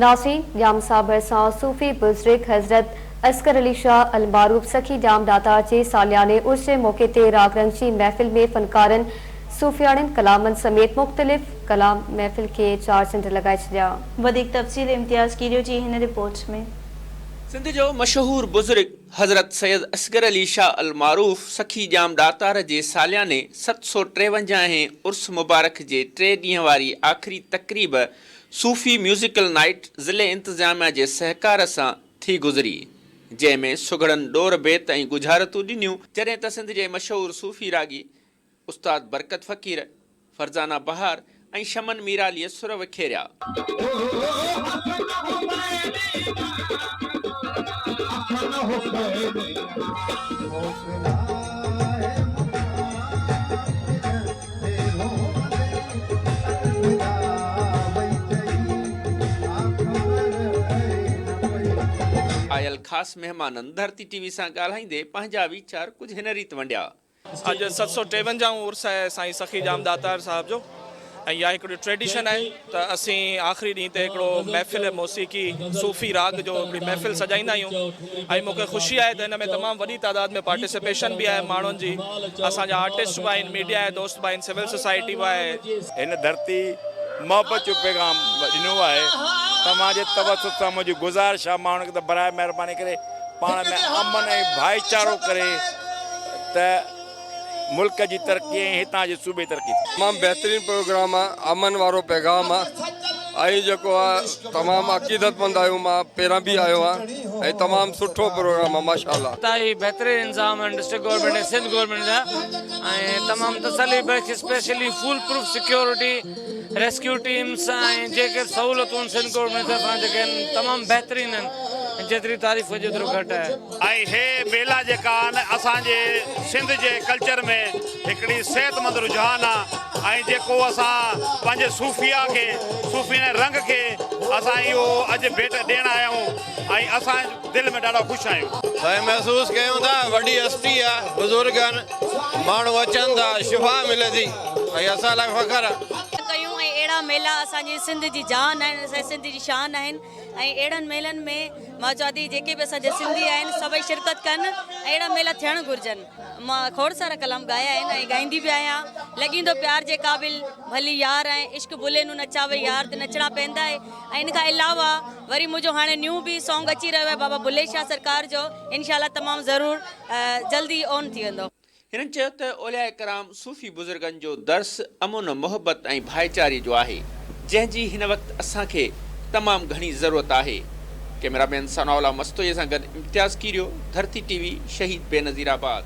ناظرين ڄام صاحب ڀرسان صوفي بزرگ حضرت اصغر علي شاهه المعروف سخي ڄام ڏاتار جي سالياني عرس جي موقعي تي راڳ رنگ جي محفل ۾ فنڪارن صوفياڻين ڪلامن سميت مختلف ڪلام محفل کي چار چنڊ لڳائي ڇڏيا. وڌيڪ تفصيل امتياز ڪيريو جي هن رپورٽ ۾. سنڌ جو مشهور بزرگ حضرت سيد اصغر علي شاهه المعروف سخي ڄام ڏاتار جي سالياني 753 هين عرس مبارڪ جي ٽي ڏينهن واري آخري تقريب صوفي ميوزيڪل نائيٽ ضلعي انتظاميا جي سهڪار سان ٿي گذري، جنهن ۾ سگهڙن ڏور بيت ۽ ڳجهارتون ڏنيون، جڏهن ته سنڌ جي مشهور صوفي راڳي استاد برڪت فقير، فرزانه بهار ۽ شمن ميراليء سر وکيريا. آيل خاص مهمانن ڌرتي ٽي وي سان ڳالهائيندي پنهنجا ويچار ڪجهه هن ريت ونڊيا. اڄ 753 عرس آهي سائين سخي ڄام ڏاتار صاحب جو ۽ اها هڪڙي ٽريڊيشن آهي ته اسين آخري ڏينهن تي هڪڙو محفل موسيقي صوفي راڳ جو هڪڙي محفل سجائيندا آهيون ۽ مون کي خوشي آهي ته هن ۾ تمام وڏي تعداد ۾ پارٽيسپيشن به آهي ماڻهن جي اسان جا آرٽسٽ به آهن ميڊيا جا دوست به آهن سول سوسائٽي به آهي. هن ڌرتي محبت جو پيغام ڏنو آهي توهان جي توسط سان منهنجي گذارش آهي ماڻهن کي ته براء مهرباني ڪري پاڻ ۾ امن ۽ ڀائيچارو ڪري ته ملڪ جي ترقي ۽ هتان جي صوبي جي ترقي ٿئي. تمام بهترين پروگرام آ امن وارو پيغام آ ۽ جيڪو آ تمام عقيدتمند آهيون مان پهريان به آيو آهيان ۽ تمام سٺو پروگرام آ ماشاءالله. انتهائي بهترين انتظام آهن ڊسٽرڪٽ گورنمينٽ ۽ سنڌ گورنمينٽ جا ۽ تمام تسلي Bakhsh specially fool proof security rescue teams ۽ جيڪي به سهولتون سنڌ گورنمينٽ طرفان جيڪي آهن تمام بهترين آهن جيتري تعريف ڪجي اوترو گهٽ آهي. ۽ هي ميلا جيڪا آهن اسان جي سنڌ جي ڪلچر ۾ هڪڙي صحتمند رجحان آ ۽ جيڪو اسان پنهنجي صوفيا کي صوفياڻي رنگ کي اسان اهو اڄ ڀيٽ ڏيڻ آيا آهيون ۽ اسان دل ۾ ڏاڍا خوش آهيون. سائين محسوس ڪيون ٿا وڏي هستي آ بزرگ آهن ماڻهو اچن ٿا شفا ملي ٿي ۽ اسان لاء فخر آ. ڪيون ۽ اهڙا ميلا اسان جي سنڌ جي جان آهن اسان جي سنڌ جي شان آهن ۽ اهڙن ميلن ۾ مان چوان ٿي جيڪي به اسان جا سنڌي آهن سڀئي شرڪت ڪن ۽ اهڙا ميلا ٿيڻ گهرجن مان کوڙ سارا ڪلام ڳايا آهن ۽ ڳائيندي به آهيان لڳيندو پيار جي قابل ڀلي يار ۽ عشق بلي نون نچاوي يار ته نچڻا پيندا آهي ۽ ان کان علاوه وري منهنجو هاڻي نيو به سونگ اچي رهيو آهي بابا بلي شاهه سرڪار جو انشاء الله تمام ضرور جلدي آن ٿي ويندو. هنن چيو ته اولياء ڪرام صوفي بزرگن جو درس امن، محبت ۽ ڀائيچاري جو آهي، جنهن جي هن وقت اسان کي تمام گهڻي ضرورت آهي. ڪئميرا مين ثناء الله مستوئي سان گڏ امتياز ڪيريو، ڌرتي ٽي وي، شهيد بينظير آباد.